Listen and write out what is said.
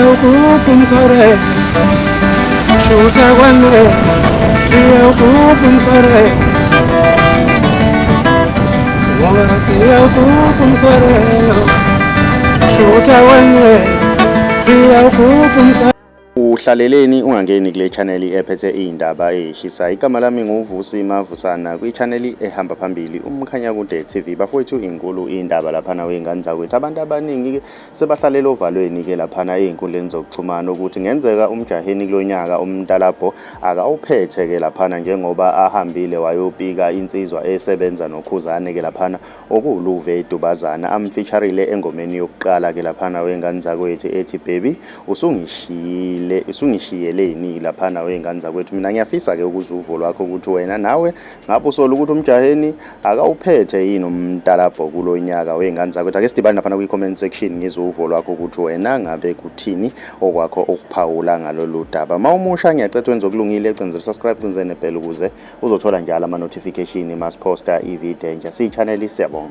siyawukuphumsore shutha kwanwe siyawukuphumsore wona siyawukuphumsore shutha kwanwe siyawukuphumsore. Uhlaleleni ungangeni kule channel ephethe izindaba ezishisayo. Igama lami nguVusi Mavusana kwi-channel ehamba phambili uMkhanyakude TV. Bafowethu inkulu indaba laphana wengane zakwethu. Abantu abaningi sebahlalela ovalweni ke laphana einkundleni zokuxhumana ukuthi ngenzeka umjaheni kulonyaka umntalabho akawuphethe ke laphana njengoba ahambile wayopika insizwa esebenza noKhuzane ke laphana okuluve edubazana amfeatureile engomeni yokuqala ke laphana wengane zakwethu ethi baby usungishiyeleni laphana wengane zakwethu. Mina ngiyafisa ke ukuzwa uvo lwakho ukuthi wena nawe ngabe usola ukuthi umjaheni akawuphethe yini umntalabho kulonyaka wengane zakwethu. Ake sidibane laphana kwi-comment section ngizwe uvo lwakho ukuthi wena ngabe kuthini okwakho okuphawula ngalolu daba. Mawumusha ngiyacela wenze okulungile ecenzele subscribe cenze nebell ukuze uzothola njalo ama notification masiposta ivideo entsha. Si channel siyabonga.